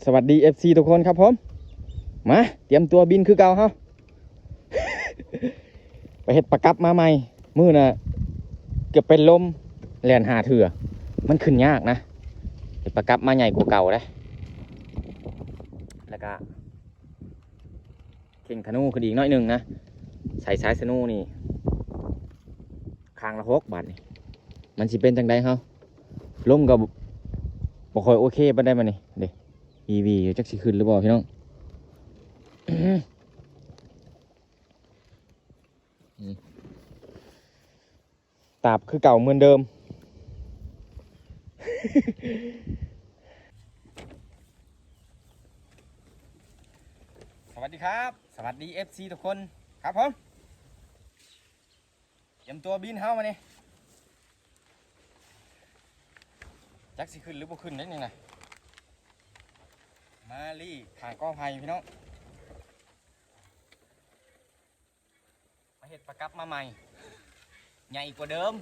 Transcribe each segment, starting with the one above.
ສະຫວັດດີ ເອັຟຊີ ທຸກຄົນຄັບຜົມ. ມາ ຕຽມຕົວບິນຄືເກົ່າເຮົາ ໄປເຮັດປາກັບມາໃໝ່. ມື້ນະເກືອບເປັນລົມ ແລ່ນຫ້າເທື່ອ ມັນຂຶ້ນຍາກນະ. ເຮັດປາກັບມາໃຫຍ່ກວ່າເກົ່າເດ້ ແລ້ວກະ ເຄັ່ງທະນູຂຶ້ນອີກໜ້ອຍໜຶ່ງນະ. ໃສ່ສາຍທະນູນີ້ ຂ້າງລະຫົກບາດນີ້ ມັນຊິເປັນຈັ່ງໃດເຮົາ. ລົມກໍບໍ່ຄ່ອຍໂອເຄປານໃດບາດນີ້ເດ້. ອີວີຢູ່ ຈັກຊິຂຶ້ນຫຼືບໍ່ພີ່ນ້ອງ. ຕາບຄືເກົ່າເໝືອນເດີມ. ສະຫວັດດີຄັບ ສະຫວັດດີ ເອັຟຊີ ທຸກຄົນຄັບຜົມ. ຕຽມຕົວບິນເຮົາມານີ້ ຈັກຊິຂຶ້ນຫຼືບໍ່ຂຶ້ນເດ້ນີ້ນະ. ມາລີ້ຂ້າງກໍໄຜ່ພີ່ນ້ອງ. ມາເຮັດປາກັບມາໃໝ່ ໃຫຍ່ກວ່າເດີມ.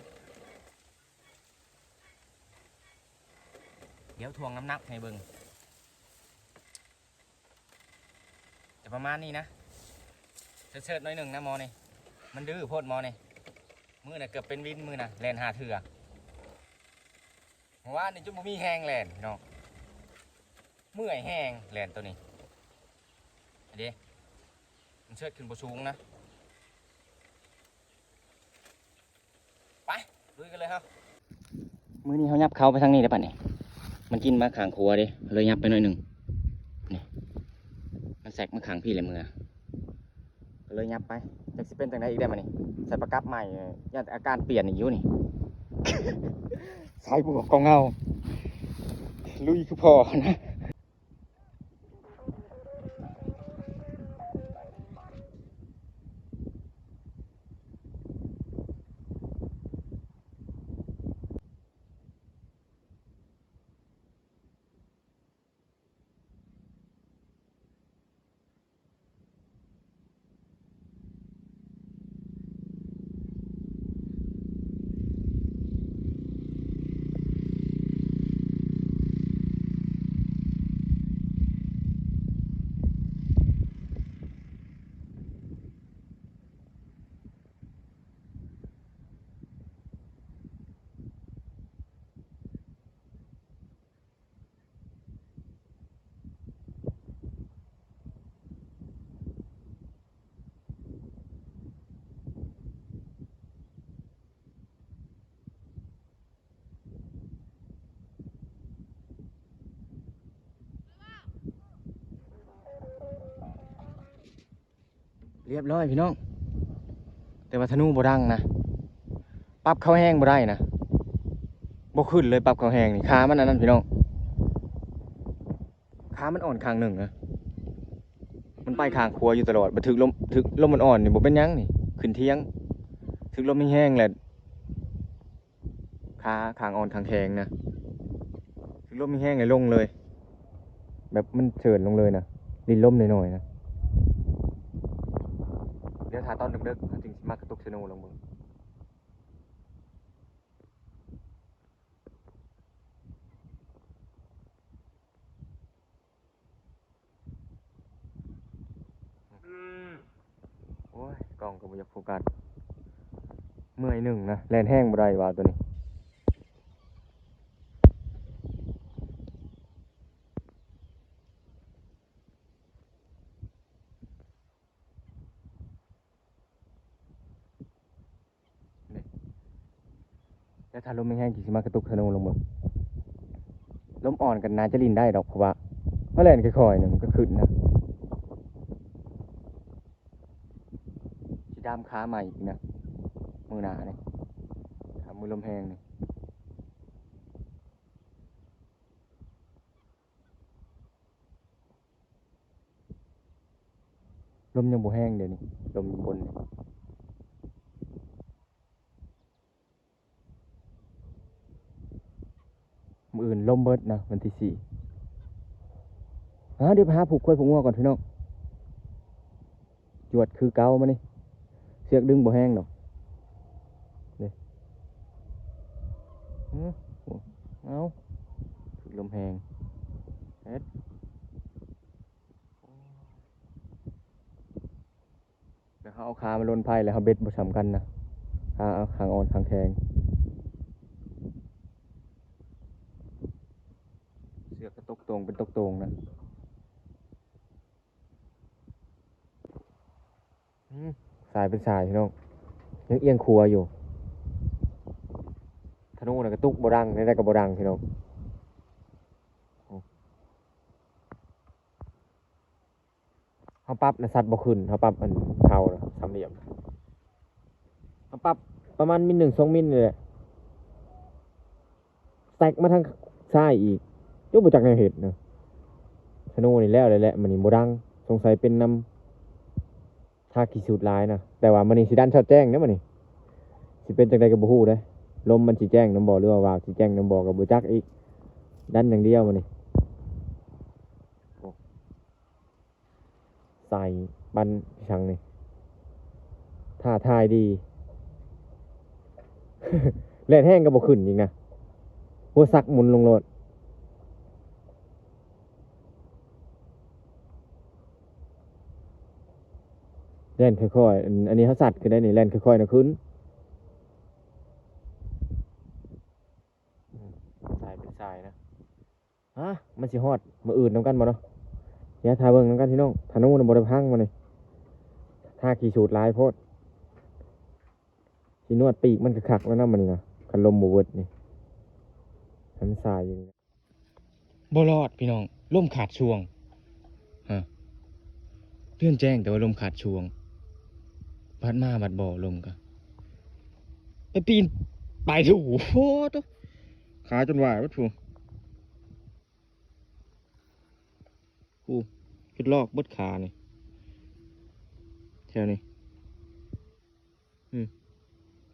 ດຽວຖ່ວງນ້ຳໜັກໃຫ້ເບິ່ງ ຈະປະມານນີ້ນະ. ເສີດໆ ໜ້ອຍໜຶ່ງນະໝໍນີ້ ມັນດື້ໂພດໝໍນີ້. ມື້ນະເກືອບເປັນວິນ ມື້ນະແລ່ນຫ້າເທື່ອ. ເມື່ອວານນີ້ຈົນບໍ່ມີແຮງແລ່ນພີ່ນ້ອງ ເມື່ອຍແຮງແລ່ນໂຕນີ້. ອັນເດ້ ມັນເສີດຂຶ້ນບໍ່ສູງນະ. ໄປ ລຸຍກັນເລີຍເຮົາ. ມື້ນີ້ເຮົາຫຍັບເຂົ້າໄປທາງນີ້ໄດ້ປະນີ້. ມັນກິນມາຂ້າງຂົວເດ້ ເລີຍຫຍັບໄປໜ້ອຍໜຶ່ງ. ນີ້ ມັນແຊກມາຂ້າງພີ້ແຫຼະເມືອ ກໍເລີຍຫຍັບໄປ. ຈັກຊິເປັນຈັ່ງໃດອີກໄດ໋ບາດນີ້. ໃສ່ປາກັບໃໝ່ ຢ້ານອາການປ່ຽນອີກຢູ່ນີ້. ສາຍບວກຂອງເຮົາ ລຸຍຄືພໍ່ນະ. ຮຽບຮ້ອຍພີ່ນ້ອງ. ແຕ່ວ່າທະນູບໍ່ດັງນະ ປັບເຂົ້າແຮງບໍ່ໄດ້ນະ ບໍ່ຂຶ້ນເລີຍ. ປັບເຂົ້າແຮງນີ້ ຂາມັນອັນນັ້ນພີ່ນ້ອງ ຂາມັນອ່ອນຂ້າງໜຶ່ງນະ. ມັນໄປຂ້າງຂວາຢູ່ຕະຫຼອດ ບັດຖືກລົມ ຖືກລົມອ່ອນໆນີ້ບໍ່ເປັນຫຍັງນີ້ ຂຶ້ນທຽງ. ຖືກລົມແຮງໆແລ້ວ ຂາຂ້າງອ່ອນຂ້າງແຂງນະ ຖືກລົມແຮງໆແລ້ວລົງເລີຍ ແບບມັນເຊີນລົງເລີຍນະ ລິນລົມໜ້ອຍໆນະ. ດຽວຖ້າຕອນເດິກໆ ເຮົາຈຶ່ງຊິມາກະຕຸກສະໂນລົງເບິ່ງ. ໂອ້ຍ ກ້ອງກໍບໍ່ຢາກໂຟກັດ ເມື່ອຍໜຶ່ງນະ ແລ່ນແຮງບໍ່ໄດ້ວ່າໂຕນີ້. ແລ້ວຖ້າລົມແຮງໆ ຊິມາກະຕຸກສະໂນລົງເບິ່ງ. ລົມອ່ອນກໍໜ້າຈະຫຼິ້ນໄດ້ດອກ ເພາະວ່າເຮົາແລ່ນຄ່ອຍໆ ນະ ມັນກໍຂຶ້ນນະ. ຊິດາມຂາໃໝ່ອີກນະ ມື້ໜ້ານີ້ ຖ້າມື້ລົມແຮງນີ້. ລົມຍັງບໍ່ແຮງເດນີ້ ລົມຢູ່ບົນນີ້. ມື້ອື່ນລົມເບິດນະ ວັນທີສີ່. ຫາ ດຽວໄປຫາຜູກຄວາຍຜູກງົວກ່ອນພີ່ນ້ອງ. ຈວດຄືເກົ່າມື້ນີ້ ເຊືອກດຶງບໍ່ແຮງດອກເດ້. ເອົາ ຖືກລົມແຮງເຮັດ. ເຮົາເອົາຂາມາລົນໄພ ແລ້ວເຮົາເບັດບໍ່ສ່ຳກັນນະ ຂາ ຂາອ່ອນ ຂາແຂງ ເຊືອກກະຕົກໂຕງເປັນຕົກໂຕງນະ. ອືມ ສາຍເປັນສາຍພີ່ນ້ອງ ຍັງອຽງຂົວຢູ່. ທະນູນະກະຕຸກບໍ່ດັງ ແນວໃດກະບໍ່ດັງພີ່ນ້ອງ. ເຮົາປັບນະ ສັດບໍ່ຂຶ້ນ ເຮົາປັບອັນເຜົານະ ສາມຫຼ່ຽມ ເຮົາປັບປະມານມິນໜຶ່ງ ສອງມິນນີ້ແຫຼະ. ສະແຕັກມາທາງຊ້າຍອີກ ໂອ້ ບໍ່ຈັກແນວເຮັດນະ. ທະນູນີ້ແລ້ວແຫຼະ ມື້ນີ້ບໍ່ດັງ ສົງໄສເປັນນຳທາຂີ້ສູດຫຼາຍນະ. ແຕ່ວ່າມື້ນີ້ຊິດັນຊອດແຈ້ງເດ້ ມື້ນີ້ຊິເປັນຈັ່ງໃດກະບໍ່ຮູ້ເດ້. ລົມມັນຊິແຈ້ງນຳບໍ່ ຫຼືວ່າວາວຊິແຈ້ງນຳບໍ່ກະບໍ່ຈັກອີກ ດັນຢ່າງດຽວມື້ນີ້. ໃສ່ປັ່ນອີ່ຫຍັງນີ້ ທ້າທາຍດີ. ແລ່ນແຮງກະບໍ່ຂຶ້ນອີກນະ ຫົວສັກໝຸນລົງໂລດ. ແລ່ນຄ່ອຍໆ ອັນ ອັນນີ້ເຮົາສັດຂຶ້ນໄດ້ນີ້ ແລ່ນຄ່ອຍໆນະຂຶ້ນ. ອືມ ສາຍເປັນສາຍນະ. ຮະ ມັນຊິຮອດມື້ອື່ນນຳກັນບໍ່ເນາະ? ດຽວຖ້າເບິ່ງນຳກັນພີ່ນ້ອງ. ທະນູນະບໍ່ໄດ້ພັງມື້ນີ້ ທາຂີ້ສູດຫຼາຍໂພດ. ຊິນວດປີກມັນກະຄັກແລ້ວນະມື້ນີ້ນະ ຄັນລົມບໍ່ເບິດນີ້ ຄັນສາຍຢູ່ນີ້. ບໍ່ລອດພີ່ນ້ອງ ລົມຂາດຊ່ວງ. ຮະ ເດືອນແຈ້ງແຕ່ວ່າລົມຂາດຊ່ວງ ບາດມາບາດບໍ່ ລົມກະໄປປີນປາຍດູ. ໂອ້ໂຕ ຂາຈົນຫວາຍເບິດພຸ້ນ. ໂອ້ ເຮັດລອກເບິດຂານີ້ ແຖວນີ້. ອືມ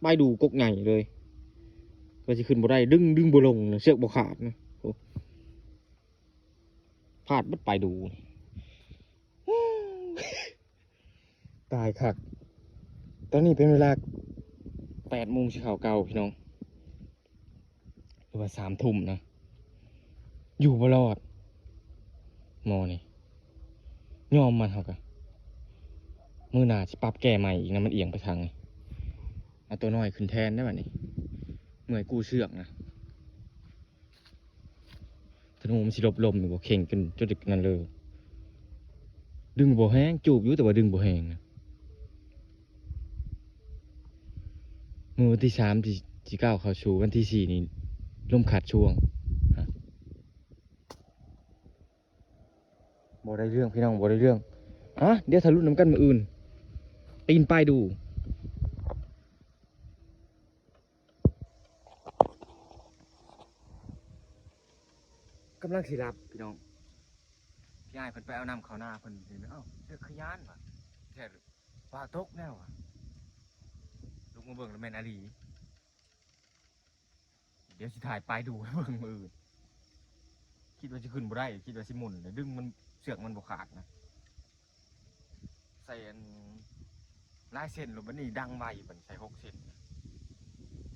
ປາຍດູກົກໃຫຍ່ເລີຍ ກະຊິຂຶ້ນບໍ່ໄດ້ ດຶງ ດຶງບໍ່ລົງນະ ເຊືອກບໍ່ຂາດນະ. ໂອ້ ພາດເບິດປາຍດູນີ້. ຕາຍຄັກ. ຕອນນີ້ເປັນເວລາແປດໂມງ ຊິເຂົ້າເກົ້າພີ່ນ້ອງ ຫຼືວ່າສາມທຸ່ມນະ ຢູ່ບໍ່ລອດໝໍນີ້. ຍອມມັນ ເຮົາກະມື້ໜ້າຊິປັບແກ້ໃໝ່ອີກນະ ມັນອຽງໄປທາງນີ້. ເອົາໂຕນ້ອຍຂຶ້ນແທນໄດ໋ບາດນີ້ ເມື່ອຍກູ້ເຊືອກນະ. ທະນູມັນຊິຫຼົບລົມຢູ່ບໍ່ ເຄັ່ງຈົນ ຈົນນັ້ນເລີຍ. ດຶງບໍ່ແຮງ ຈູບຢູ່ ແຕ່ວ່າດຶງບໍ່ແຮງນະ. ມື້ວັນທີສາມ ທີ່ ທີ່ກ້າວເຂົ້າສູ່ວັນທີສີ່ນີ້ ລົມຂາດຊ່ວງ. ບໍ່ໄດ້ເລື່ອງພີ່ນ້ອງ ບໍ່ໄດ້ເລື່ອງ. ອະ ດຽວຖ້າລຸ້ນນຳກັນມື້ອື່ນ ຕີນປາຍດູ. ກຳລັງຊິຫຼັບພີ່ນ້ອງ ພີ່ອ້າຍເພິ່ນໄປເອົານ້ຳເຂົ້ານາເພິ່ນ ເຫັນ ເອົ້າ ເສືອກຂະຍານວ່າ ແທ້ ວ່າຕົກແລ້ວວ່າ ລຸກມາເບິ່ງແລ້ວແມ່ນອີ່ຫຼີ. ດຽວຊິຖ່າຍປາຍດູໃຫ້ເບິ່ງມື້ອື່ນ. ຄິດວ່າຊິຂຶ້ນບໍ່ໄດ້ ຄິດວ່າຊິໝຸ່ນ ແລ້ວດຶງມັນ ເຊືອກມັນບໍ່ຂາດນະ. ໃສ່ອັນຫຼາຍເສັ້ນໂລດ ບາດນີ້ດັງໄວ ບາດນີ້ໃສ່ຫົກເສັ້ນ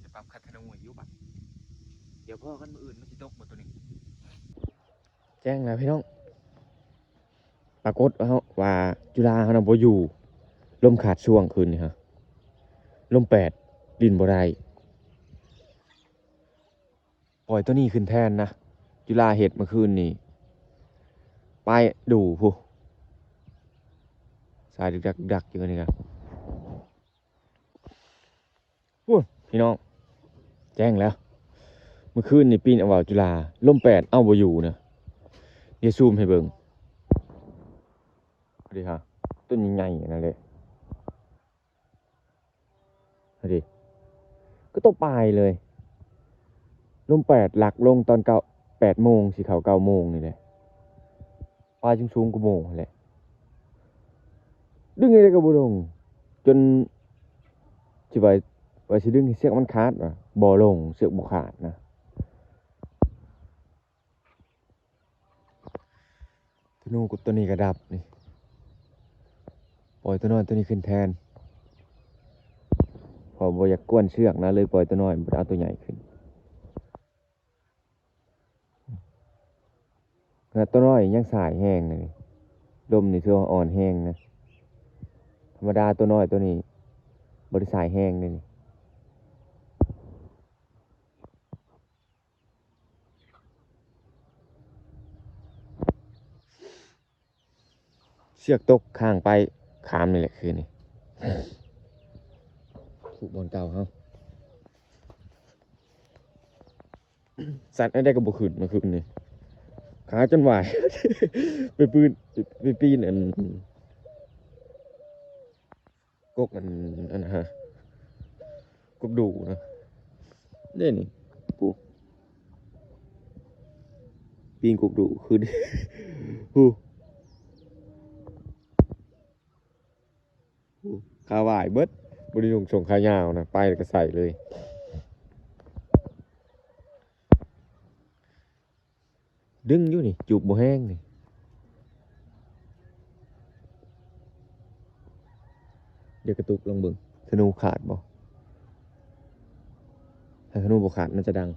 ຈະປັບຄັນທະນູຢູ່ບາດ. ດຽວພໍ້ກັນມື້ອື່ນ ມັນຊິຕົກບໍ່ໂຕນີ້. ແຈ້ງແລ້ວພີ່ນ້ອງ ປາກົດວ່າຈຸລາເຮົານະບໍ່ຢູ່ ລົມຂາດຊ່ວງຄືນນີ້ຮະ ລົມແປດ ຫຼິ້ນບໍ່ໄດ້. ປ່ອຍໂຕນີ້ຂຶ້ນແທນນະ ຈຸລາເຮັດມື້ຄືນນີ້ ປາຍດູພຸ້ນ ສາຍດຶກໆຢູ່ນີ້ກະ. ໂອ້ຍ ພີ່ນ້ອງ ແຈ້ງແລ້ວ ມື້ຄືນນີ້ປີນເອົາວ່າວຈຸລາ ລົມແປດເອົາບໍ່ຢູ່ນະ. ດຽວຊູມໃຫ້ເບິ່ງ ເດ ຮະ ຕົ້ນໃຫຍ່ໆນັ້ນເດ. ເດ ຄືໂຕປາຍເລີຍ ລົມແປດຫຼັກລົງຕອນເກົ້າ ແປດໂມງ ຊິເຂົ້າເກົ້າໂມງນີ້ແຫຼະ ປາຍສູງໆກວ່າໂມງຫັ້ນແຫຼະ. ດຶງຈັ່ງໃດກະບໍ່ລົງ ຈົນຊິວ່າ ວ່າຊິດຶງໃຫ້ເຊືອກມັນຂາດ ວ່າບໍ່ລົງ ເຊືອກບໍ່ຂາດນະ. ທະນູໂຕນີ້ກະດັບນີ້ ປ່ອຍໂຕນ້ອຍໂຕນີ້ຂຶ້ນແທນ ເພາະບໍ່ຢາກກວນເຊືອກນະ ເລີຍປ່ອຍໂຕນ້ອຍ ບໍ່ໄດ້ເອົາໂຕໃຫຍ່ຂຶ້ນ. ແລ້ວໂຕນ້ອຍຍັງສາຍແຮງນີ້ ລົມນີ້ຖືວ່າອ່ອນແຮງນະ. ທຳມະດາ ໂຕນ້ອຍໂຕນີ້ບໍ່ໄດ້ສາຍແຮງເດ້ນີ້. ເຊືອກຕົກຂ້າງໄປ ຂາມນີ້ແຫຼະຄືນນີ້ ຜູ້ບ່ອນເກົ່າເຮົາ. ສັດອັນໃດກໍບໍ່ຂຶ້ນເມື່ອຄືນນີ້ ຂາຈົນຫວາຍ ໄປປີນ ໄປ ໄປປີນອັນ ກົກອັນ ອັນນະ ກົກດູ່ນະ ເດ້ນີ້ ປູ ປີນກົກດູ່ຂຶ້ນ ຫູ ຫູ ຂາຫວາຍເບິດ ບໍ່ໄດ້ນຸ່ງສົ້ງຂາຍາວນະ ໄປແລ້ວກໍໃສ່ເລີຍ. ດຶງຢູ່ນີ້ ຈູບບໍ່ແຮງນີ້ ດຽວກະຕຸກລອງເບິ່ງ ທະນູຂາດບໍ່? ຖ້າທະນູບໍ່ຂາດມັນຈະດັງ.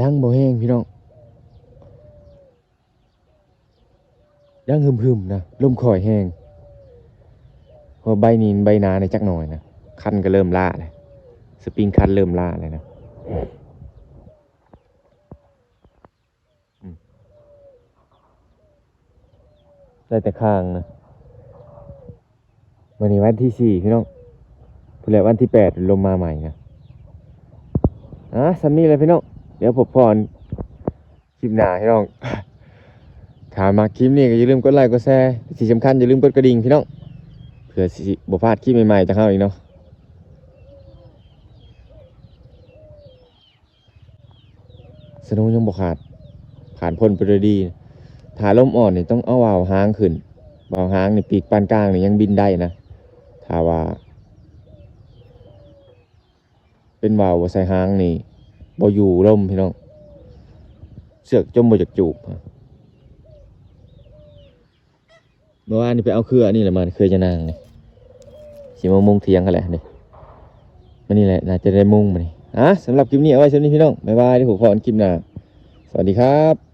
ດັງບໍ່ແຮງພີ່ນ້ອງ ດັງຫຶ່ມໆນະ ລົມຄ່ອຍແຮງ ເພາະໃບນີ້ໃບໜາແດ່ຈັກໜ່ອຍນະ ຄັນກໍເລີ່ມລ້າແລ້ວ ສະປຣິງຄັນເລີ່ມລ້າແລ້ວນະ. ອືມ ໄດ້ແຕ່ຂ້າງນະ ມື້ນີ້ວັນທີສີ່ພີ່ນ້ອງ ພຸ້ນແຫຼະວັນທີແປດລົມມາໃໝ່ນະ. ອ່າ ສ່ຳນີ້ແຫຼະພີ່ນ້ອງ ດຽວພົບພໍ້ກັນຄລິບໜ້າພີ່ນ້ອງ. ຖ້າມັກຄລິບນີ້ກໍຢ່າລືມກົດໄລກົດແຊ ທີ່ສຳຄັນຢ່າລືມກົດກະດິ່ງພີ່ນ້ອງ ເພື່ອຊິບໍ່ພາດຄລິບໃໝ່ໆຈາກເຮົາອີກເນາະ. ສະໂນຍັງບໍ່ຂາດ ຜ່ານພົ້ນໄປດ້ວຍດີ. ຖ້າລົມອ່ອນນີ້ຕ້ອງເອົາວາວຫາງຂຶ້ນ ວາວຫາງນີ້ປີກປານກາງນີ້ຍັງບິນໄດ້ນະ ຖ້າວ່າເປັນວາວບໍ່ໃສ່ຫາງນີ້ບໍ່ຢູ່ລົມພີ່ນ້ອງ ເຊືອກຈົນບໍ່ຢາກຈູບ. ເມື່ອວານນີ້ໄປເອົາເຄືອອັນນີ້ແຫຼະມາ ເຄືອຍານາງນີ້ ຊິມາມຸງຖຽງຫັ້ນແຫຼະນີ້ ມື້ນີ້ແຫຼະໜ້າຈະໄດ້ມຸງມື້ນີ້. ອ່າ ສຳລັບຄລິບນີ້ເອົາໄວ້ສ່ຳນີ້ພີ່ນ້ອງ ບາຍບາຍ ພົບພໍ້ກັນຄລິບໜ້າ ສະຫວັດດີຄັບ.